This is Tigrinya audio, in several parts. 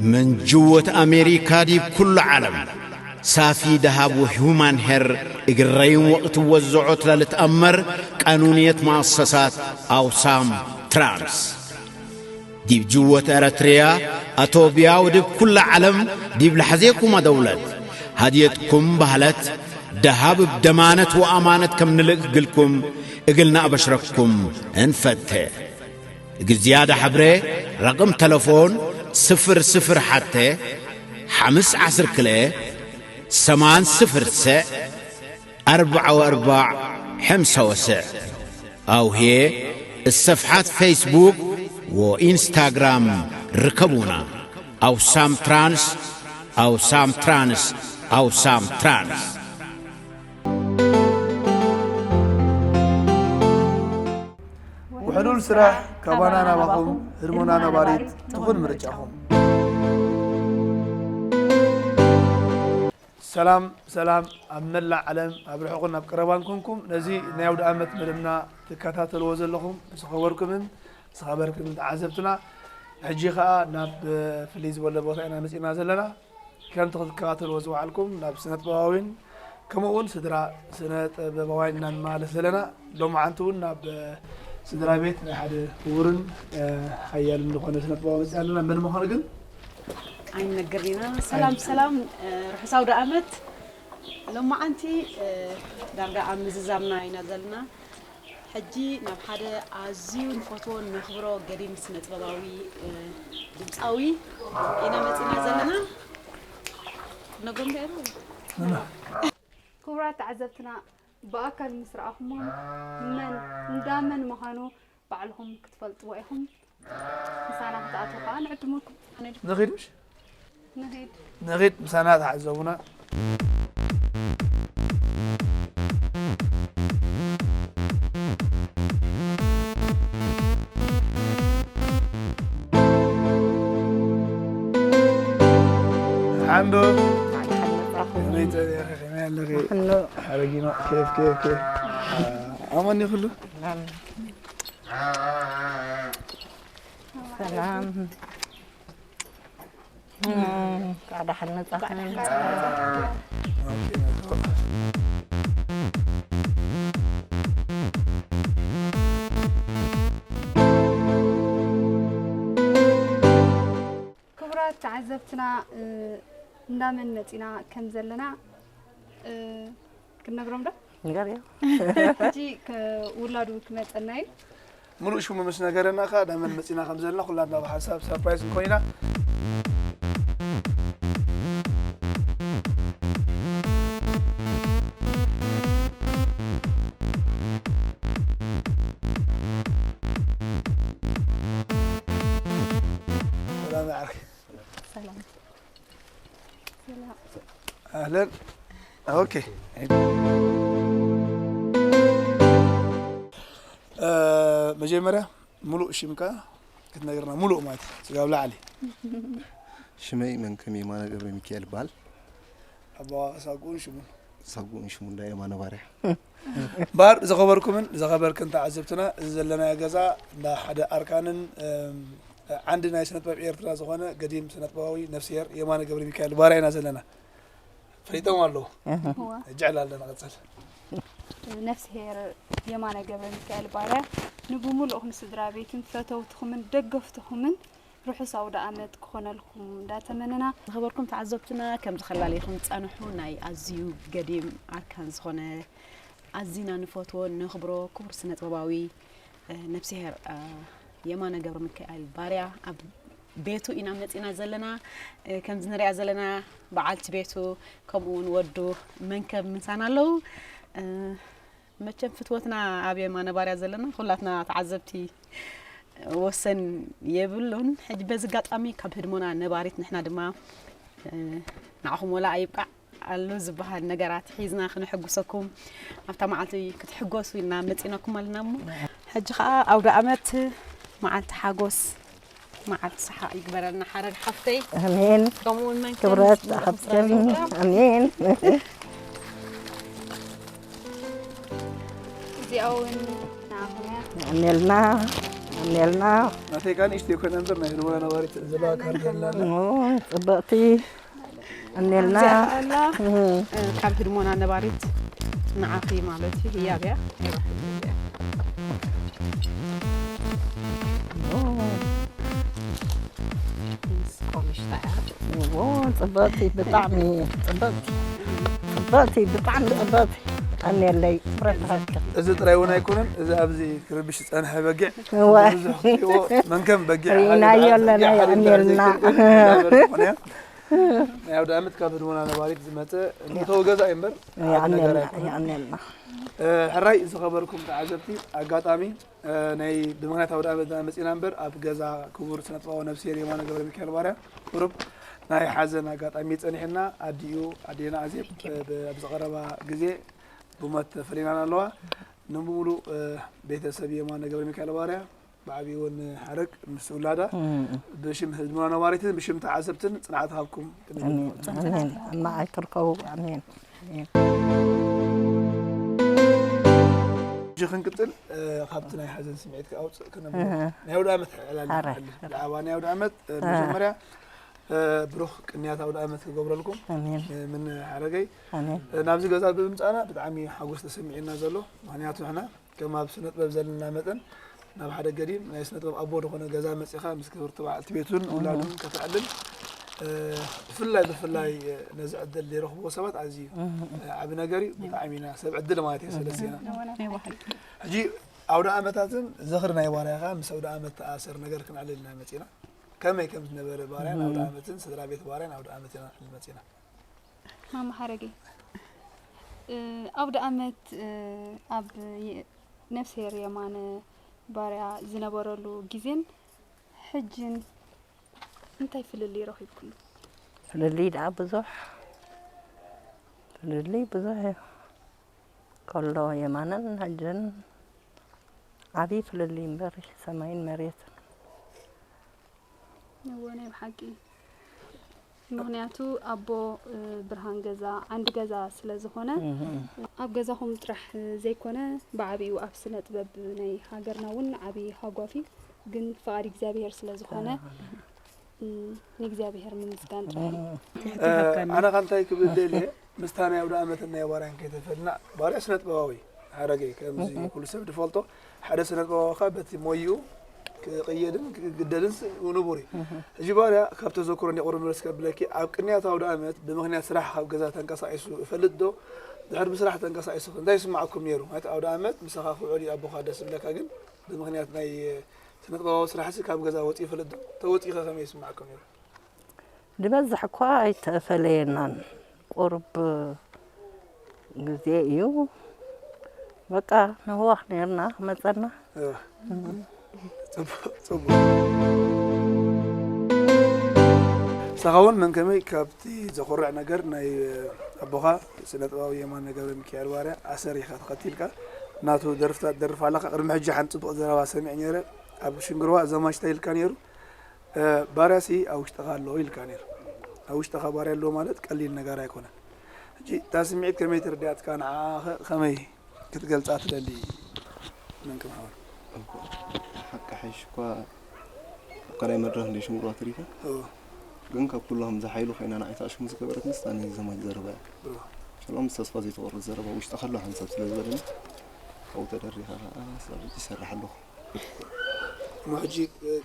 من جوة أمريكا ديب كل عالم، ሳፊ ደሃብ ወሁማን ሄር እግረይን ወቕት ወዘዖት ለልትአመር ቀኑንየት መአሰሳት አውሳም ትራንስ። ዲብ ጅወት ኤረትርያ፣ አቶብያ ወዲብ ኩለ ዓለም ዲብ ለሐዜኩመ ደውለት፣ ሀድየትኩም ባህለት፣ ደሃብ እብ ደማነት ወአማነት ከም ንልእክ እግልኩም፣ እግል ነአበሽረኩም እንፈቴ። እግል ዝያዳ ሐብሬ፣ ረቅም ተለፎን፣ ስፍር ስፍር ሐቴ፣ ሐምስ ዐስር ክልኤ፣ ሰማን ስፍር ሰዕ፣ አርበዓ ወአርባዕ ሐምሳ ወሰዕ። አውሄ፣ እሰፍሓት ፌስቡክ ወኢንስታግራም ርከቡና። አውሳም ትራንስ፣ አውሳም ትራንስ፣ አውሳም ትራንስ። ውሕሉል ስራሕ ካባና ናባኹም፣ ህድሞና ነባሪት ትኹን ምርጫኹም። ሰላም፣ ሰላም፣ ኣብ መላእ ዓለም፣ ኣብ ርሑቕን ኣብ ቀረባን ኮንኩም፣ ነዚ ናይ ኣውደ ኣመት መደብና ትከታተልዎ ዘለኹም፣ ዝኸበርኩምን ዝኸበርክን ተዓዘብትና፣ ሕጂ ኸኣ ናብ ፍልይ ዝበለ ቦታ ኢና መጺእና ዘለና። ከምቲ ክትከታተልዎ ዝወዓልኩም፣ ናብ ስነጥበባዊን ከምኡ እውን ስድራ ስነ ጥበባውያን ኢና ንመላለስ ዘለና። ሎማዓንቲ እውን ናብ ስድራ ቤት ናይ ሓደ ክቡርን ሓያልን ዝኾነ ስነጥበባዊ መጺእና ኣለና። መን ምዃኑ ግን ኣይንነግርን ኢና። ሰላም ሰላም፣ ርሑስ ኣውደ ኣመት። ሎማዓንቲ ዳርጋ ኣብ ምዝዛምና ኢና ዘለና። ሕጂ ናብ ሓደ ኣዝዩ ንፈትዎን ነኽብሮ ገዲም ስነ ጥበባዊ ድምፃዊ ኢና መፂና ዘለና። ነጎም ዳይሮ ክቡራት ተዓዘብትና፣ ብኣካል ምስ ረኣኹሞም መን እንዳመን ምዃኑ ባዕልኹም ክትፈልጥዎ ኢኹም። ምሳና ክትኣትዉ ከዓ ንዕድመኩም። ንኺድ ምሽ? ንኺድ። ንኺድ፣ ምሳና ተዓዘቡና። ሓንዶ። ከመይ ጸኒሕኺ? ከመይ ኣለኺ? ሓንዶ። ሓረጊኖ፣ ኬፍ፣ ኬፍ፣ ኬፍ። ኣማን እዩ ኩሉ? ሰላም። እንኳዕ ደሓን መጻኹም። ክቡራት ተዓዘብትና፣ እ፣ እንዳመን መጺና ከም ዘለና፣ እ፣ ክንነግሮም ዶ? ንገርዮ። ሕጂ ከ-፣ ውላዱ ክመጸና እዩ። ምሉእ ሽሙ ምስ ነገረና ከኣ፣ ዳመን መጺና ከም ዘለና ኩላትና ብሓንሳብ ሰርፕራይዝ ንኮን ኢና። ሰላም ይዓርኪ። ሰላም። ኣህለን። ኦኬ። እ፣ መጀመርያ ሙሉእ ሽምካ ክትነግርና፣ ሙሉእ ማለት እዩ፣ ስጋብ ላዕሊ። ሽመይ መንከም የማነ ገብረ ሚካኤል ይበሃል። ኣቦኻ ሳጉኡን ሽሙን? ሳጉኡን ሽሙን ዳ የማነ ባርያ። እምበኣር ዝኸበርኩምን ዝኸበርክን ተዓዘብትና፣ እዚ ዘለናዮ ገዛ እንዳ ሓደ ኣርካንን፣ እም፣ ዓንዲ ናይ ስነ ጥበብ ኤርትራ ዝኾነ ገዲም ስነ ጥበባዊ ነፍስሄር የማነ ገብረ ሚካኤል ባርያ ኢና ዘለና። ፈሊጦም ኣለዉ። እዋ። ሕጂ ዕላልና ንቐጽል። ነፍስሄር የማነ ገብረ ሚካኤል ባርያ ንብምሉእኹም ስድራ ቤትን ፈተውትኹምን ደገፍትኹምን ርሑስ ኣውደ ኣመት ክኾነልኩም እንዳተመነና። ዝኸበርኩም ተዓዘብትና፣ ከምዚ ከላልየኹም ዝጸንሑ ናይ ኣዝዩ ገዲም ኣርካን ዝኾነ ኣዚና ንፈትዎ ነኽብሮ ክቡር ስነ ጥበባዊ፣ እ፣ ነፍስሄር፣ እ፣ የማነ ገብረ ሚካኤል ባርያ ኣብ ቤቱ ኢና መጺና ዘለና። እ፣ ከምዚ ንሪኣ ዘለና በዓልቲ ቤቱ ከምኡ እውን ወዱ መንከብ ምሳና ኣለዉ። እ፣ መቸም ፍትወትና ኣብ የማነ ባርያ ዘለና ኩላትና ተዓዘብቲ ወሰን የብሉን። ሕጂ በዚ ኣጋጣሚ ካብ ህድሞና ነባሪት ንሕና ድማ፣ እ፣ ንዓኹም ወላ ኣይብቃዕ ኣሎ ዝበሃል ነገራት ሒዝና ክነሐጉሰኩም ኣብታ መዓልቲ ክትሕጎሱ ኢልና መጺናኩም ኣለና። እሞ ሕጂ ኸኣ ኣውደ ኣመት መዓልቲ ሓጎስ መዓልቲ ሰሓቕ ይግበረልና ሓረግ ሓፍተይ። ኣሜን። ከምኡ እውን መንከም ክብረት ንኹም ሓፍተይ። ስራ ኣሜን። እዚኣ እውን ንዓኹም እያ። ኣሜልና። እኔልና ናተይ ከኣ ንእሽተይ ኮይና እምበር ናይ ህድሞና ነባሪት ዘለዋ ካርድ ኣላ። ኦ፣ ጽብቕቲ እኔልና እዚኣ ከኣ ኣላ፣ እ፣ ካብ ህድሞና ነባሪት ንዓኺ ማለት እዩ። ህያብ እያ። ኦ፣ ምስ ቆምሽታ እያ። ኦ፣ ጽብቕቲ ብጣዕሚ ጽብቕቲ ጽብቕቲ ብጣዕሚ ጽብቕቲ። ኣኔለይ ፍረትሃካ እዚ ጥራይ እውን ኣይኮነን። እዚ ኣብዚ ክርብሽ ዝጸንሐ በጊዕ እወ። ብዙሕ ክትሪእዎ መንከም በጊዕ ርኢናዮ ኣለና፣ የዕንየልና። ናይ ኣውደ ዓመት ካብ ህድሞና ነባሪት ዝመፀ መእተዊ ገዛ እዩ እምበር ዓቢ ነገር ኣይኮነን። የዕንየልና። እ፣ ሕራይ ዝኸበርኩም ተዓዘብቲ፣ ኣጋጣሚ እ፣ ናይ ብምኽንያት ኣውደ ዓመት መፂና እምበር ኣብ ገዛ ክቡር ስነጥበባዊ ነብስሄር የማነ ገብረ ሚካኤል ባርያ ቁሩብ ናይ ሓዘን ኣጋጣሚ ጸኒሕና ኣዲኡ ኣዴና ኣዜብ እ፣ ብ- ኣብ ዝቐረባ ግዜ ብሞት ተፈሊናና ኣለዋ። ንምሉእ እ፣ ቤተሰብ የማነ ገብረ ሚካኤል ባርያ ብዓብዪ እውን ሓረግ ምስ ውላዳ ብሽም ህዝብና ነባሪትን ብሽም ተዓዘብትን ጽንዓት ሃብኩም ክንብል ኣሜን ኣሜን። ኣማ ኣይትርከቡ ኣሜን። ሕጂ ክንቅጽል እ፣ ካብቲ ናይ ሓዘን ስምዒት ክኣውፅእ ክነብሎ ናይ ኣውደ ዓመት ዕላል ኣረ። ንሓልፍ። ብዛዕባ ናይ ኣውደ ዓመት እ፣ መጀመርያ እ፣ ብሩኽ ቅንያት ኣውደ ዓመት ክገብረልኩም ኣሜን እ፣ ምን ሓረገይ ኣሜን። እ፣ ናብዚ ገዛ ብምምፃና ብጣዕሚ ሓጎስ ተሰሚዑና ዘሎ። ምክንያቱ ንሕና ከም ኣብ ስነ ጥበብ ዘለና መጠን ናብ ሓደ ገዲም ናይ ስነ ጥበብ ኣቦ ዝኾነ ገዛ መፂኻ ምስ ክብርቲ በዓልቲ ቤቱን ውላዱን ከተዕልል እ፣ ብፍላይ ብፍላይ እ፣ ነዚ ዕድል ዘይረኽብዎ ሰባት ኣዝዩ እ፣ ዓቢ ነገር እዩ። ብጣዕሚ ኢና ሰብ ዕድል ማለት እየ ሰለስቴና። ሕጂ ኣውደ ዓመታትን ዝኽሪ ናይ ባርያ ከዓ ምስ ኣውደ ዓመት ተኣሰር ነገር ክንዕልል ኢና መፂና። ከመይ ከም ዝነበረ ባርያን ኣውደ ዓመትን ስድራ ቤት ባርያን ኣውደ ዓመት ኢና ክንዕልል መፂና። ማማ ሓረገይ እ፣ ኣውደ ዓመት እ፣ ኣብ የ- ነፍስሄር የማነ ባርያ ዝነበረሉ ግዜን ሕጅን እንታይ ፍልልይ ረኺብክሉ? ፍልልይ ደኣ ብዙሕ ፍልልይ ብዙሕ እዩ። ከሎ የማነን ሕጅን ዓብዪ ፍልልይ እምበር ሰማይን መሬትን። እወ ናይ ብሓቂ ምኽንያቱ ኣቦ እ፣ ብርሃን ገዛ ዓንዲ ገዛ ስለ ዝኾነ ኣብ ገዛኹም ጥራሕ እ፣ ዘይኮነ ብዓብኡ ኣብ ስነ ጥበብ ናይ ሃገርና እውን ዓብዪ ሃጓፍ እዩ። ግን ፍቓድ እግዚኣብሄር ስለ ዝኾነ እ፣ ንእግዚኣብሄር ምምስጋን ጥራሕ እዩ። ኣነ ካብ እንታይ ክብል ደልየ ምስታ ናይ ኣውደ ዓመትን ናይ ባርያን ከይተፈልና ባርያ ስነ ጥበባዊ ሓረገ ከምዚ ኩሉ ሰብ ዝፈልጦ ሓደ ስነ ጥበባዊ ከዓ በቲ ሞይኡ ክቕየድን ክግደድን ስ- ንቡር እዩ። ሕጂ ባርያ ካብ ተዘክሮ ናይ ቁሩብ መለስ ከብለኪ ኣብ ቅንያት ኣውደ ዓመት ብምኽንያት ስራሕ ካብ ገዛ ተንቀሳቒሱ እፈልጥ ዶ? ድሕር ብስራሕ ተንቀሳቒሱ እንታይ ይስማዓኩም ነይሩ? ማለት ኣውደ ዓመት ምሳኻ ክውዕል እዩ ኣቦኻ ደስ ዝብለካ ግን ብምኽንያት ናይ ስነ ጥበባዊ ስራሕሲ ካብ ገዛ ወፂኡ ይፈልጥ ዶ? ተወፂኡ ከ ከመይ ይስማዓኩም ነይሩ? ዝበዝሕ እኳ ኣይተፈለየናን ቁሩብ ግዜ እዩ በቃ ንህዋኽ ነርና መፀና። እወ። ፅቡቅ ፅቡቅ። ንስኻ እውን መን ከመይ ካብቲ ዘኹርዕ ነገር ናይ ኣቦኻ ስነ ጥበባዊ የማነ ገብረ ሚካኤል ባርያ ኣሰር ኢኻ ተኸቲልካ ናቱ ደርፍታት ደርፍ ኣለካ። ቅድሚ ሕጂ ሓንቲ ፅቡቅ ዘረባ ሰሚዐ ነይረ ኣብ ሽንግርዋ ዘማች እንታይ ኢልካ ነይሩ? ባርያሲ ኣብ ውሽጥኻ ኣሎ ኢልካ ነይሩ። ኣብ ውሽጥኻ ባርያ ኣሎ ማለት ቀሊል ነገር ኣይኮነን። ሕጂ እታ ስምዒት ከመይ ተረዲኣትካ ንዓኣ ከ ከመይ ክትገልጻ ትደሊ? መንክም ሓወር ሓቂ ሓይሽ እኳ ኣብ ካልኣይ መድረኽ እንደ ሽንግሮ ኣትሪፈ ግን ካብ ኩሎም ዝሓይሉ ኮይና ንዓይ ተኣሽሙ ዝገበረት ምስታ ናይ ዘማች ዘረባ እያ። ሸሎም ምስ ተስፋ ዘይተቆርጥ ዘረባ ውሽጢ ከሎ ሓንሳብ ስለ ዝበለኒ ካብኡ ተደሪኻ ከዓ ስራሕ ይሰርሕ ኣለኹ። እሞ ሕጂ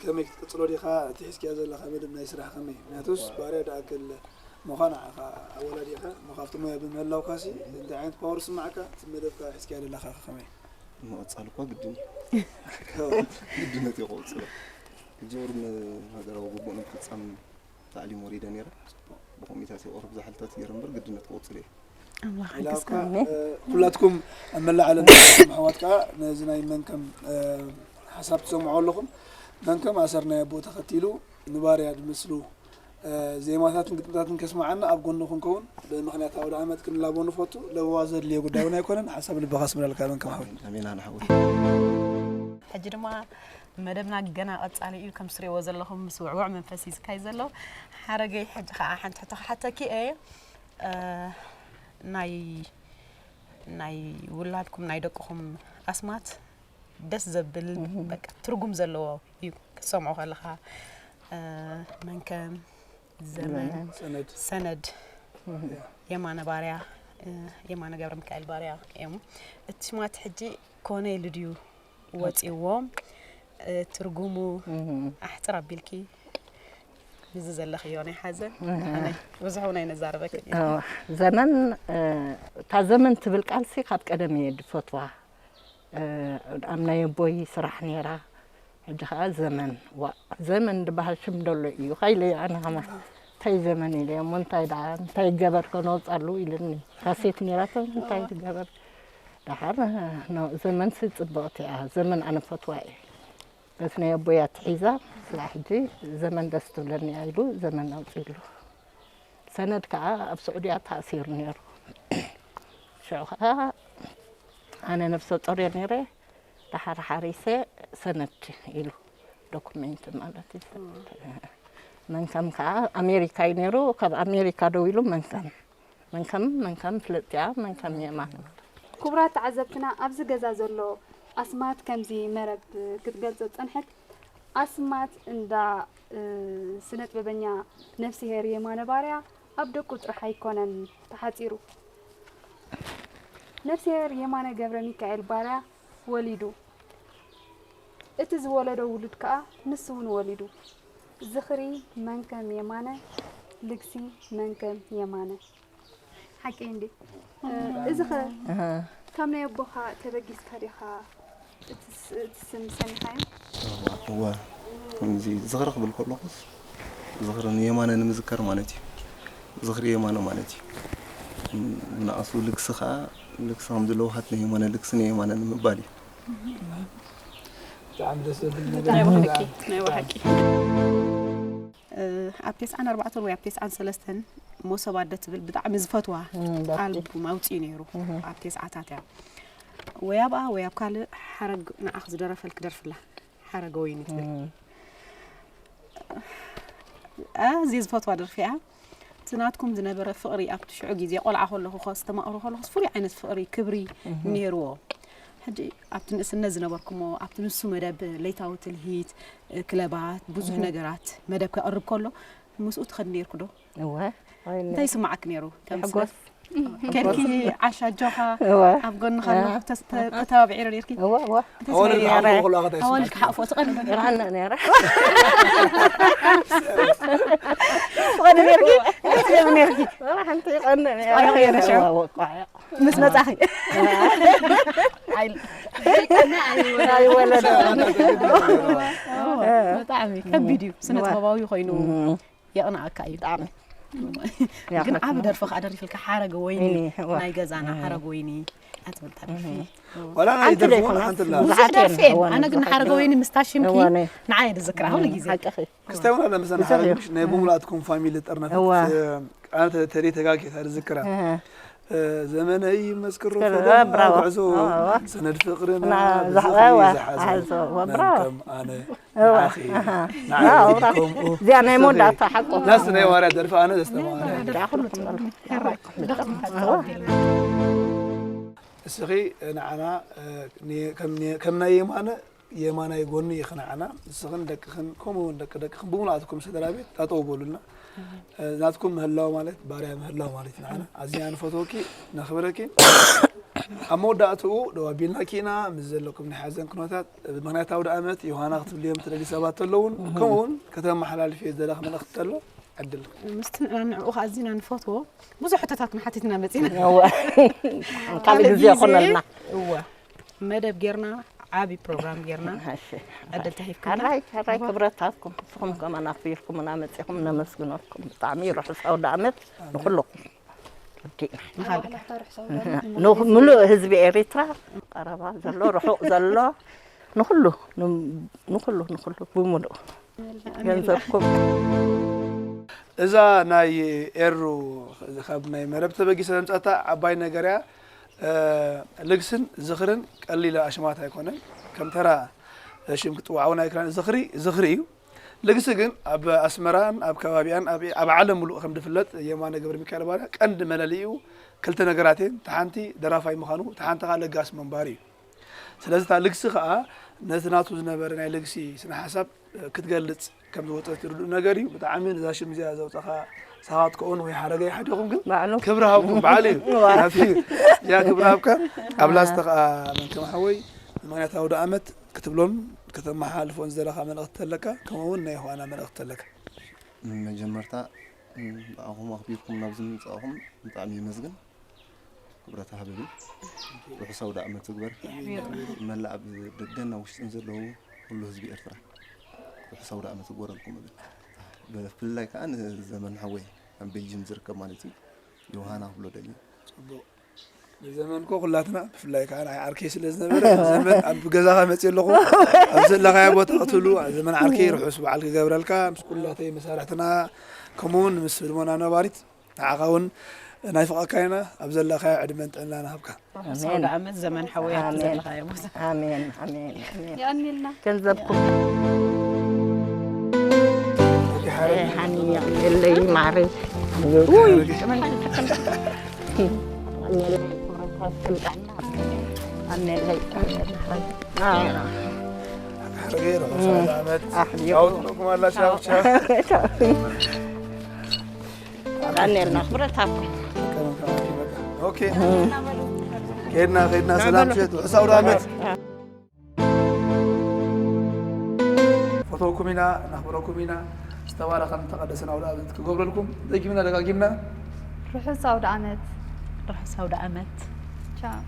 ከመይ ክትቅፅሎ ዲኻ እቲ ሒዝክያ ዘለኻ መደብ ናይ ስራሕ ከመይ ምክንያቱስ ባርያ ድኣክል ምዃን ዓኻ ኣወላዲኻ እሞ ካብቲ ሞያ ብምህላውካሲ እንታይ ዓይነት ፓወር ስማዕካ እቲ መደብካ ሒዝክያ ዘለኻ ከመይ ምቕፃል እኳ ግድን እዩ። ግድነት እዩ ክቕፅሎ። ክጅምር ንሃገራዊ ግቡእ ንምፍፃም ታዕሊም ወሪደ ነይረ። ብኮሚታት የቕርብ ዛሕልታት ገይረ እምበር ግድነት ክቕፅል እየ። ኣምላኽ ኢላካ ሓግዝካ። ኩላትኩም ኣብ መላእ ዓለም ዘለኹም ኣሕዋት ከዓ ነዚ ናይ መንከም ሓሳብ ትሰምዑ ኣለኹም። መንከም ኣሰር ናይ ኣቦኡ ተኸቲሉ ንባርያ ዝምስሉ ዜማታትን ግጥምታትን ከስምዓና ኣብ ጎኑ ክንከውን ብምኽንያት ኣውደ ዓመት ክንላቦ ንፈቱ። ለበዋ ዘድልዮ ጉዳይ እውን ኣይኮነን። ሓሳብ ልብኻ ስምረልካ መንከም ሓወይ። ኣሜን ኣነ ሓወይ። ሕጂ ድማ መደብና ገና ቀጻሊ እዩ። ከም ትሪእዎ ዘለኹም ምስ ውዕውዕ መንፈስ እዩ ዝካየድ ዘሎ። ሓረገይ ሕጂ ከዓ ሓንቲ ሕቶ ክሓተኪ እየ። እ፣ ናይ ናይ ውላድኩም ናይ ደቅኹም ኣስማት ደስ ዘብል በቃ ትርጉም ዘለዎ እዩ ክትሰምዖ ከለኻ። መንከም፣ ዘመን፣ ሰነድ ሰነድ፣ የማነ ባርያ፣ የማነ ገብረ ሚካኤል ባርያ እዮም። እቲ ሽማት ሕጂ ኮነ ኢሉ ድዩ ወፂዎም? ትርጉሙ ኣሕፅር ኣቢልኪ ንዚ ዘለኽዮ ናይ ሓዘን ብዙሕ እውን ኣይነዛረበክን ኢና። ዘመን እታ ዘመን ትብል ቃልሲ ካብ ቀደም እየ ዝፈትዋ። ኣብ ናይ ኣቦይ ስራሕ ነይራ። ሕጂ ከዓ ዘመን ዋ ዘመን ዝበሃል ሽም ደሎ እዩ ካይለ ኣነ ከማ እንታይ ዘመን ኢለ እሞ እንታይ ደኣ እንታይ ገበርከ ነውፃሉ ኢልኒ ካሴት ነይራቶ እንታይ ገበር ደሓር ዘመን ሲ ፅብቕቲ እያ ዘመን ኣነ ፈትዋ እየ በቲ ናይ ኣቦይ ኣትሒዛ ስላ ሕጂ ዘመን ደስ ትብለኒ እያ ኢሉ ዘመን ኣውፂሉ ሰነድ ከዓ ኣብ ስዑድያ ተኣሲሩ ነይሩ ሽዑ ከዓ ኣነ ነብሰ ጦር እየ ነይረ ደሓር ሓሪሰ ሰነድ ኢሉ ዶኩሜንት ማለት እዩ መንከም ከዓ ኣሜሪካ እዩ ነይሩ ካብ ኣሜሪካ ደው ኢሉ መንከም መንከም መንከም ፍልጥያ መንከም የማን ክቡራት ተዓዘብትና ኣብዚ ገዛ ዘሎ ኣስማት ከምዚ መረብ ክትገልጾ ዝጸንሐት ኣስማት እንዳ ስነጥበበኛ ነፍስሄር የማነ ባርያ ኣብ ደቁ ጥራሕ ኣይኮነን ተሓጺሩ። ነፍስሄር የማነ ገብረሚካኤል ባርያ ወሊዱ። እቲ ዝወለዶ ውሉድ ከኣ ንሱ እውን ወሊዱ። ዝኽሪ መንከም የማነ፣ ልግሲ መንከም የማነ። ሓቂ እንዲ እዚ ኸ ካብ ናይ ኣቦኻ ተበጊስካ ዲኻ እቲ ስም ሰሚኻዮ? እወ ከምዚ ዝኽሪ ክብል ከለኹስ ዝኽሪ ንየማነ ንምዝከር ማለት እዩ። ዝኽሪ የማነ ማለት እዩ። ብንኣሱ ልግሲ ኸዓ ልግሲ ከም ዘለዎ ሃት ንየማነ ልግሲ ንየማነ ንምባል እዩ። ብጣዕሚ ደስ ዘብል ናይ ብሓቂ ናይ ብሓቂ ኣብ ቴስዓን ኣርባዕተን ወይ ኣብ ቴስዓን ሰለስተን ሞሰብ ኣደ ትብል ብጣዕሚ ዝፈትዋ ኣልቡም ኣውፅኡ ነይሩ ኣብ ቴስዓታት እያ ወይ ኣብኣ ወይ ኣብ ካልእ ሓረግ ንዓኽ ዝደረፈልክ ደርፍላ ሓረገ ወይኒ ትብል ኣዝየ ዝፈትዋ ደርፊ እያ እቲ ናትኩም ዝነበረ ፍቕሪ ኣብቲ ሽዑ ግዜ ቆልዓ ከለኹ ከስተማቕሮ ከለኹስ ፍሉይ ዓይነት ፍቕሪ ክብሪ ነይርዎ ሕጂ ኣብቲ ንእስነት ዝነበርኩሞ ኣብቲ ንሱ መደብ ለይታዊ ትልሂት ክለባት ብዙሕ ነገራት መደብ ከቕርብ ከሎ ምስኡ ትኸዲ ነይርኩ ዶ? እወ እንታይ ይስማዓክ ነይሩ? ከም ሕጎስ ከድኪ ዓሻ ኣጆኻ እወ ኣብ ጎንኻ ኣለኹ ተስ- ተ- ተተባብዒ ዶ ነይርኪ? እወ እወ እንታይ ኣዋልድ ስምዒት ክሓፍኦ ነይሩ? ከለዋ ከታይ ኣዋልድ ይስማዓክ? ክሓፍኦ ትቐንዲ ዶ ነይርኪ? ይርሃና ነይረ ትቐንዲ ነይርኪ? እንታይ ትገብሪ ነይርኪ? ሓንቲ ይቐንእ ነይረ ትቐንዲ ነይረ ሽዑ? እወ እወ እወ ምስ መጻኺ ኣይወለደ ኣይወለደ ብጣዕሚ ከቢድ እዩ ስነ ጥበባዊ ኮይኑ የቕንኣካ እዩ ብጣዕሚ ግን ዓብ ደርፊ ከዓ ደሪፍልካ ሓረገ ወይኒ ናይ ገዛና ሓረገ ወይኒ ኣትብል ደርፊ ዋላ ናይ ደርፊ ሓንቲ ኣላ ብዙሕ ደርፊ ኣነ ግን ሓረገ ወይኒ ምስታ ሽምኪ ንዓየ ዝዝክራ ኩሉ ግዜ ክስታይ እውን ኣለ ምሳና ሓረገ ናይ ብምሉኣትኩም ፋሚሊ ጠርነፈት ኣነ ተሪ ተጋጌታ ዝዝክራ ዘመነይ መስክሮ ጉዕዞ ሰነድ ፍቅርና ዝሓዘ ኣነ ንዓኺ ንዓኺ ከምኡ እዚኣ ናይ መወዳእታ ሓቁ ናስ ናይ ዋርያ ደርፊ ኣነ ዘስተማረ እስኺ ንዓና ከም ናይ የማነ የማናይ ጎኒ ኢኺ ንዓና ንስኽን ደቅኽን ከምኡ እውን ደቂ ደቅኽን ብምሉኣትኩም ስድራ ቤት ጠጠው በሉልና ናትኩም ምህላው ማለት ባርያ ምህላው ማለት እዩ ንዓና ኣዝና ንፈትወኪ ነኽብረኪ ኣብ መወዳእትኡ ደው ኣቢልናኪ ኢና ምስ ዘለኩም ናይ ሓዘን ኩነታት ምኽንያት ኣውደ ኣመት ዮሃና ክትብልዮም ትደሊ ሰባት ተለውን ከምኡ እውን ከተመሓላልፍዮ ዝደለኺ መልእኽቲ ተሎ ዕድል ምስቲ ንዕኡ ኣዝና ንፈትዎ ብዙሕ ሕቶታት ንሓቲትና መፂና ካልእ ግዜ ይኾነልና እወ መደብ ጌርና ዓቢ ፕሮግራም ጌርና ዕድል ተሂብክና ሕራይ ሕራይ ክብረታትኩም ንስኹም ከማን ኣኽቢርኩምና መጺኹም ነመስግነኩም ብጣዕሚ ርሑስ ኣውደ ዓመት ንኹልኹም ወዲእና ምሉእ ህዝቢ ኤሪትራ ቀረባ ዘሎ ርሑቕ ዘሎ ንኹሉ ንኹሉ ንኹሉ ብምሉእ ገንዘብኩም እዛ ናይ ኤሩ ካብ ናይ መረብ ተበጊሰ ዘምፀታ ዓባይ ነገር እያ ልግስን ዝኽርን ቀሊል ኣሽማት ኣይኮነን ከም ተራ ሽም ክፅዋዕ እውን ኣይክላን ዝኽሪ ዝኽሪ እዩ ልግሲ ግን ኣብ ኣስመራን ኣብ ከባቢኣን ኣብ ዓለም ሙሉእ ከም ዝፍለጥ የማነ ገብረ ሚካኤል ባርያ ቀንዲ መለልይኡ ክልተ ነገራት እየን። እቲ ሓንቲ ደራፋይ ምዃኑ፣ እቲ ሓንቲ ከዓ ለጋስ ምንባሩ እዩ። ስለዚ እታ ልግሲ ከዓ ነቲ ናቱ ዝነበረ ናይ ልግሲ ስነ ሓሳብ ክትገልጽ ከም ዝወፀት ርዱእ ነገር እዩ። ብጣዕሚ ነዛ ሽም እዚኣ ዘውፀኻ ሰባት ከውን ወይ ሓረገይ ሓዲኹም ግን ባዕሉ። ክብሪ ሃብኩም በዓል እዩ። ዋው። ናቲ እዚኣ ክብሪ ሃብካ። ኣብ ላስታ ከዓ መንከም ሓወይ ምክንያት ኣውደ ዓመት ክትብሎን ከተመሓላልፎን ዝደለኻ መልእኽቲ ተለካ ከምኡ እውን ናይ ዮሃና መልእኽቲ ተለካ። መጀመርታ ብኣኹም ኣኽቢርኩም ናብዚ ምምፃእኹም ብጣዕሚ የመስግን። ክብረት ሃበኒ። ርሑስ ኣውደ ዓመት ይግበር። መላእ ኣብ ደገን ኣብ ውሽጥን ዘለዉ ኩሉ ህዝቢ ኤርትራ ርሑስ ኣውደ ዓመት ይግበረልኩም እብል። ብፍላይ ከዓ ንዘመን ሓወይ ኣብ ቤልጅም ዝርከብ ማለት እዩ ዮሃና ክብሎ ደልዩ። ንዘመን እኮ ኩላትና ብፍላይ ከዓ ንዓይ ዓርከይ ስለ ዝነበረ ዘመን ኣብ ገዛኻ መፅእ ኣለኹ ኣብ ዘለኻዮ ቦታ ክትህሉ ዘመን ዓርከይ ርሑስ በዓል ክገብረልካ ምስ ኩላተይ መሳርሕትና ከምኡውን ምስ ህድሞና ነባሪት ንዓኻ እውን ናይ ፍቓካ ኢና ኣብ ዘለኻዮ ዕድመን ጥዕናን ሃብካ። ርሑስ ኣውደ ዓመት ዘመን ሓወይ ኣብቲ ኣሜን። ዘለኻዮ ቦታ። ኣሜን ኣሜን ኣሜን። የቐንየልና። ገንዘብኩም ሓረግ ሓኒ የቕንየለይ ማረይ። ሓረገይ ርሑስ ኣውደ ዓመት። ቻው ትብለኩም ኣላ። ቻው ቻው። ቀኔልና ክብረት ሃብኩም። ኦኬ ከድና ከድና ሰላም ምሸት ርሑስ ኣውደ ዓመት። ፈተውኩም ኢና ነኽብረኩም ኢና። ዝተባረኸን ዝተቐደሰን ኣውደ ዓመት ክገብረልኩም ደጊምና ደጋጊምና። ርሑስ ኣውደ ዓመት። ርሑስ ኣውደ ዓመት። ቻው።